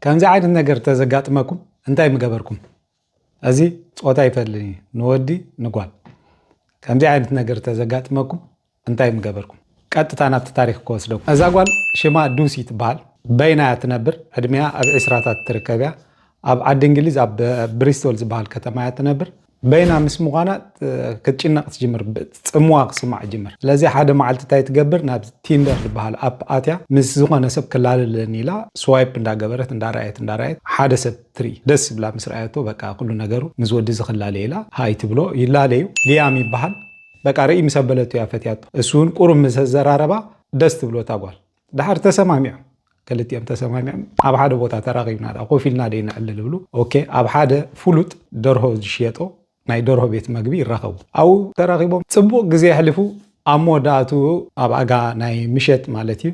ከምዚ ዓይነት ነገር ተዘጋጥመኩም እንታይ ምገበርኩም? እዚ ጾታ ይፈልኒ ንወዲ ንጓል። ከምዚ ዓይነት ነገር ተዘጋጥመኩም እንታይ ምገበርኩም? ቀጥታ ናብቲ ታሪኽ ክወስደኩም። እዛ ጓል ሽማ ዱሲ ትበሃል። በይና እያ ትነብር። ዕድሜያ ኣብ ዕስራታት ትርከብ እያ። ኣብ ዓዲ እንግሊዝ ኣብ ብሪስቶል ዝበሃል ከተማ እያ ትነብር። በይና ምስ ምዃና ክትጭነቕ ትጅምር፣ ጽምዋ ክስማዕ ይጅምር። ስለዚ ሓደ መዓልቲ እንታይ ትገብር፣ ናብ ቲንደር ዝበሃል ኣፕ ኣትያ ምስ ዝኾነ ሰብ ክላለለኒ ኢላ ስዋይፕ እንዳገበረት እንዳረኣየት እንዳረኣየት ሓደ ሰብ ትርኢ። ደስ ብላ ምስ ረኣየቶ በቃ ኩሉ ነገሩ ምስ ወዲ ዝኽላለ ኢላ ሃይ ትብሎ። ይላለዩ። ሊያም ይበሃል። በቃ ርኢ ምስ ኣበለቶ እያ ፈትያቶ። እሱ እውን ቁሩብ ምስ ዘራረባ ደስ ትብሎ እታ ጓል። ድሓር ተሰማሚዖም፣ ክልቲኦም ተሰማሚዖም ኣብ ሓደ ቦታ ተራኺብና ዳ ኮፍ ኢልና ደይ ንዕልል ይብሉ። ኦኬ፣ ኣብ ሓደ ፍሉጥ ደርሆ ዝሽየጦ ናይ ደርሆ ቤት መግቢ ይራኸቡ። ኣብኡ ተራኺቦም ጽቡቕ ግዜ የሕልፉ። ኣብ መወዳእቱ ኣብ ኣጋ ናይ ምሸት ማለት እዩ፣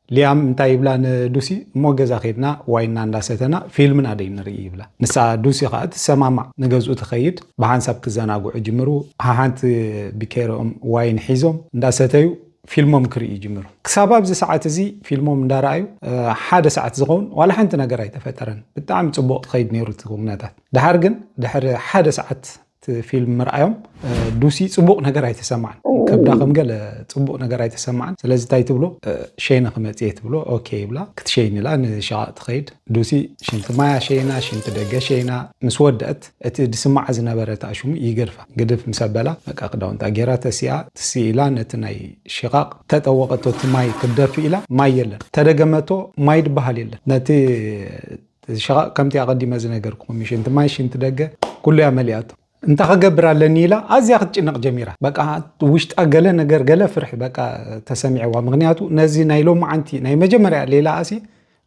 ሊያም እንታይ ይብላ ንዱሲ፣ እሞ ገዛ ኸይድና ዋይንና እንዳሰተና ፊልምና ደይ ንርኢ ይብላ። ንሳ ዱሲ ኸዓ ትሰማማዕ። ንገዝኡ ትኸይድ፣ ብሓንሳብ ክዘናግዑ ጅምሩ። ሓሓንቲ ቢኬርኦም ዋይን ሒዞም እንዳሰተዩ ፊልሞም ክርእዩ ይጅምሩ። ክሳብ ኣብዚ ሰዓት እዚ ፊልሞም እንዳረኣዩ ሓደ ሰዓት ዝኸውን ዋላ ሓንቲ ነገር ኣይተፈጠረን። ብጣዕሚ ጽቡቕ ትኸይድ ነይሩ እቲ ኩነታት። ድሓር ግን ድሕሪ ሓደ ሰዓት እቲ ፊልም ምርኣዮም ዱሲ ጽቡቕ ነገር ኣይተሰማዕን። ከብዳ ከም ገለ ጽቡቕ ነገር ኣይተሰማዕን። ስለዚ እንታይ ትብሎ፣ ሸይነ ክመጽእ እየ ትብሎ። ኦኬ ይብላ። ክትሸይን ኢላ ንሸቓቕ ትኸይድ። ዱሲ ሽንቲ ማያ ሸይና፣ ሽንቲ ደገ ሸይና ምስ ወደአት እቲ ድስማዓ ዝነበረ ተኣሽሙ ይገድፋ። ግድፍ ምስ ኣበላ በቃ ክዳውንታ ጌራ ተሲኣ ትስኢላ ነቲ ናይ ሽቓቕ ተጠወቐቶ። እቲ ማይ ክትደፊ ኢላ ማይ የለን። ተደገመቶ ማይ ድበሃል የለን። ነቲ ሽቓቕ ከምቲ ኣቐዲመ ዝነገርኩኹም ሽንቲ ማይ ሽንቲ ደገ ኩሉ እያ መሊኣቶ። እንታይ ክገብር ኣለኒ ኢላ ኣዝያ ክትጭነቕ ጀሚራ። በቃ ውሽጣ ገለ ነገር ገለ ፍርሒ በቃ ተሰሚዕዋ። ምክንያቱ ነዚ ናይ ሎማዓንቲ ናይ መጀመርያ ሌላ ኣሲ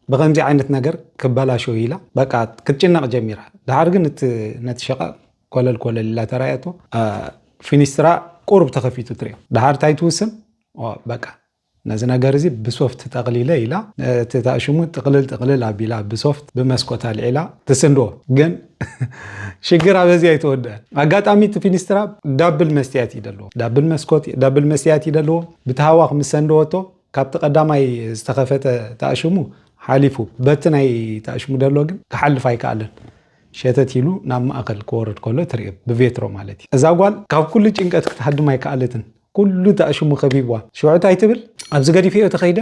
ብኸምዚ ዓይነት ነገር ክበላሾ ኢላ በቃ ክትጭነቕ ጀሚራ። ድሓር ግን እቲ ነቲ ሸቓቕ ኮለል ኮለል ኢላ ተራእያቶ። ፊኒስትራ ቁሩብ ተኸፊቱ ትሪኦ። ድሓር እንታይ ትውስን? በቃ ነዚ ነገር እዚ ብሶፍት ጠቕሊለ ኢላ እቲ ታእሽሙ ጥቕልል ጥቕልል ኣቢላ ብሶፍት ብመስኮት ኣልዒላ ትስንድዎ። ግን ሽግር ኣበዚ ኣይተወደአን። ኣጋጣሚ እቲ ፊኒስትራ ዳብል መስትያት እዩ ደለዎ፣ ዳብል መስኮት ዳብል መስትያት እዩ ደለዎ። ብቲ ሃዋ ምስ ሰንደወቶ ካብቲ ቀዳማይ ዝተኸፈተ ታእሽሙ ሓሊፉ በቲ ናይ ታእሽሙ ደሎ ግን ክሓልፍ ኣይከኣለን። ሸተት ኢሉ ናብ ማእኸል ክወርድ ከሎ ትርኢ ብቬትሮ ማለት እዩ። እዛ ጓል ካብ ኩሉ ጭንቀት ክትሃድም ኣይከኣለትን። ኩሉ ታእሽሙ ከቢብዋ። ሽዑ እንታይ ትብል? ኣብዚ ገዲፈዮ ተኸይደ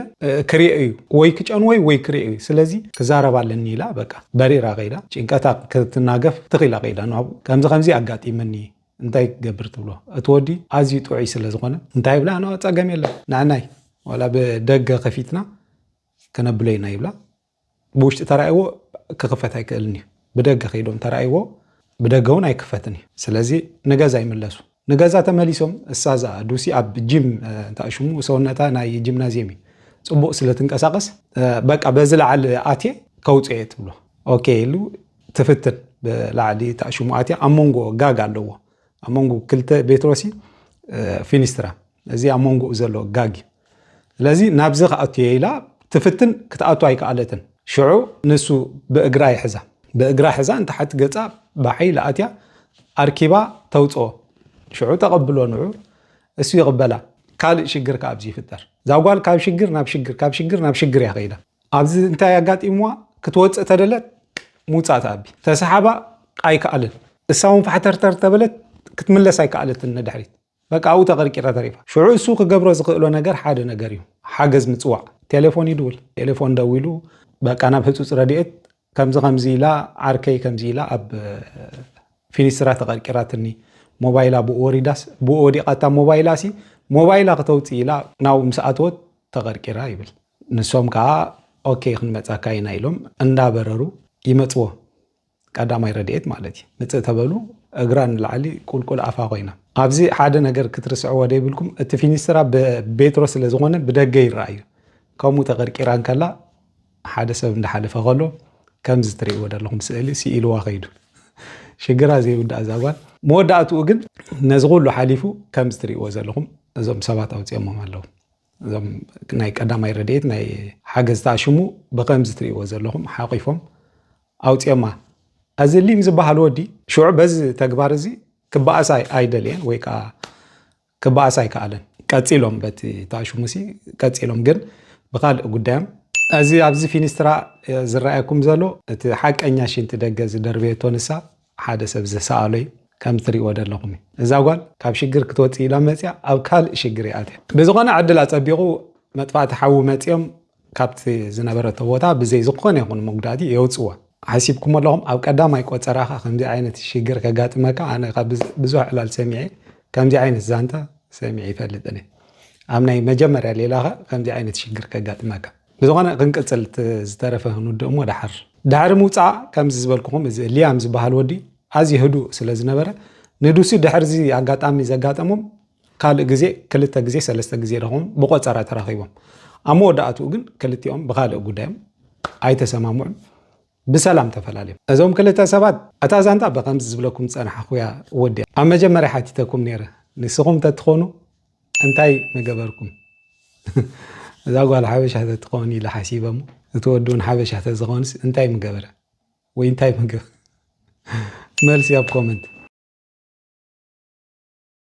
ክሪኦ እዩ፣ ወይ ክጨንዎ እዩ ወይ ክሪኦ እዩ። ስለዚ ክዛረብ ኣለኒ ኢላ በቃ በሪራ ከይዳ ጭንቀታ ክትናገፍ ትኽኢላ ከይዳ ንኣብኡ ከምዚ ከምዚ ኣጋጢመኒ እንታይ ክገብር ትብሎ። እቲ ወዲ ኣዝዩ ጥዑይ ስለ ዝኾነ እንታይ ይብላ? ኣነ ጸገም የለን ንዓናይ ዋላ ብደገ ከፊትና ክነብሎ ኢና ይብላ። ብውሽጢ ተራእይዎ ክኽፈት ኣይክእልን እዩ። ብደገ ከይዶም ተራእይዎ ብደገ እውን ኣይክፈትን እዩ። ስለዚ ንገዛ ይምለሱ። ንገዛ ተመሊሶም እሳ እዛ ዱሲ ኣብ ጂም ታእሽሙ ሰውነታ ናይ ጂምናዚየም እዩ። ጽቡቕ ስለ ትንቀሳቐስ በቃ በዚ ለዓል ኣትየ ከውፅኦ እየ ትብሎ። ኦኬ ኢሉ ትፍትን ብላዕሊ ታእሽሙ ኣትያ ኣብ መንጎ ጋግ ኣለዎ። ኣብ መንጎ ክልተ ቤትሮሲ ፊኒስትራ እዚ ኣብ መንጎኡ ዘሎ ጋግ እዩ። ስለዚ ናብዚ ክኣቱ እየ ኢላ ትፍትን ክትኣቱ ኣይከኣለትን። ሽዑ ንሱ ብእግራ ይሕዛ። ብእግራ ሕዛ እንተሓቲ ገጻ ብሓይሊ ኣትያ ኣርኪባ ተውፅኦ። ሽዑ ተቐብሎ ንዑ እሱ ይቕበላ። ካልእ ሽግር ከኣ ኣብዚ ይፍጠር። እዛ ጓል ካብ ሽግር ናብ ሽግር ካብ ሽግር ናብ ሽግር እያ ከይዳ። ኣብዚ እንታይ ኣጋጢምዋ ክትወፅእ ተደለት ምውፃእ ተኣቢ ተሰሓባ ኣይከኣልን። እሳ እውን ፋሕተርተር ተበለት ክትምለስ ኣይከኣለትን ንድሕሪት። በቃ ኣብኡ ተቐርቂራ ተሪፋ። ሽዑ እሱ ክገብሮ ዝኽእሎ ነገር ሓደ ነገር እዩ፣ ሓገዝ ምጽዋዕ። ቴሌፎን ይድውል። ቴሌፎን ደዊሉ በቃ ናብ ህጹጽ ረድኤት ከምዚ ከምዚ ኢላ ዓርከይ ከምዚ ኢላ ኣብ ፊኒስትራ ተቐርቂራትኒ ሞባይላ ብኡ ወሪዳስ ብኡ ወዲቓታ ሞባይላ ሲ ሞባይላ ክተውፅእ ኢላ ናብኡ ምስ ኣተወት ተቐርቂራ ይብል። ንሶም ከዓ ኦኬ ክንመፃካ ኢና ኢሎም እንዳበረሩ ይመፅዎ። ቀዳማይ ረድኤት ማለት እዩ። ምፅእ ተበሉ እግራ ንላዕሊ ቁልቁል ኣፋ ኮይና። ኣብዚ ሓደ ነገር ክትርስዕዎ ደይብልኩም እቲ ፊኒስትራ ብቤትሮ ስለ ዝኾነ ብደገ ይረኣዩ። ከምኡ ተቐርቂራ እንከላ ሓደ ሰብ እንዳሓለፈ ከሎ ከምዚ ትርእይዎ ዘለኹም ስእሊ ስኢልዋ ከይዱ። ሽግራ ዘይውዳእ እዛ ጓል። መወዳእትኡ ግን ነዚ ኩሉ ሓሊፉ ከምዚ ትርእይዎ ዘለኹም እዞም ሰባት ኣውፅኦሞም ኣለዉ። እዞም ናይ ቀዳማይ ረድኤት ናይ ሓገዝ ተኣሽሙ ብከምዚ ትርእይዎ ዘለኹም ሓቂፎም ኣውፅኦማ። እዚ ሊም ዝበሃል ወዲ ሽዑ በዚ ተግባር እዚ ክበኣስ ኣይ- ኣይደልየን ወይ ከዓ ክበኣስ ኣይከኣለን። ቀፂሎም በቲ ተኣሽሙ ሲ ቀፂሎም ግን ብካልእ ጉዳዮም እዚ ኣብዚ ፊኒስትራ ዝረኣየኩም ዘሎ እቲ ሓቀኛ ሽንቲ ደገ ዝደርበየቶ ንሳ ሓደ ሰብ ዝሰኣሎ እዩ። ከም ትሪእዎ ዘለኹም እዩ። እዛ ጓል ካብ ሽግር ክትወፅእ ኢላ መፅያ ኣብ ካልእ ሽግር ይኣትያ። ብዝኾነ ዕድል ኣፀቢቑ መጥፋእቲ ሓዊ መፅዮም ካብቲ ዝነበረቶ ቦታ ብዘይ ዝኾነ ይኹን መጉዳእቲ የውፅዋ። ሓሲብኩም ኣለኹም ኣብ ቀዳማይ ቆፀራኻ ከምዚ ዓይነት ሽግር ከጋጥመካ ኣነ ብዙሕ ዕላል ሰሚዐ ከምዚ ዓይነት ዛንታ ሰሚዐ ይፈልጥን ኣብ ናይ መጀመርያ ሌላኻ ከምዚ ዓይነት ሽግር ከጋጥመካ። ብዝኾነ ክንቅፅል ዝተረፈ ክንውድእ እሞ ድሓር ድሕሪ ምውፃእ ከምዚ ዝበልኩኹም እዚ ሊያም ዝበሃል ወዲ ኣዝዩ ህዱእ ስለ ዝነበረ ንዱሲ ድሕርዚ ኣጋጣሚ ዘጋጠሞም ካልእ ግዜ ክልተ ግዜ ሰለስተ ግዜ ደኹም ብቆፀራ ተራኺቦም ኣብ መወዳእትኡ ግን ክልቲኦም ብካልእ ጉዳዮም ኣይተሰማምዑን ብሰላም ተፈላለዮም። እዞም ክልተ ሰባት እታ ዛንታ ብከምዚ ዝብለኩም ዝፀናሕኩያ ወዲያ ኣብ መጀመርያ ሓቲተኩም ነይረ ንስኹም ተትኾኑ እንታይ ምገበርኩም? እዛ ጓል ሓበሻ ተትኸውን ኢለ ሓሲበ እሞ እቲ ወዲ እውን ሓበሻ ተዝኾንስ እንታይ ምገበረ ወይ እንታይ ምግብ? መልሲ ኣብ ኮመንት።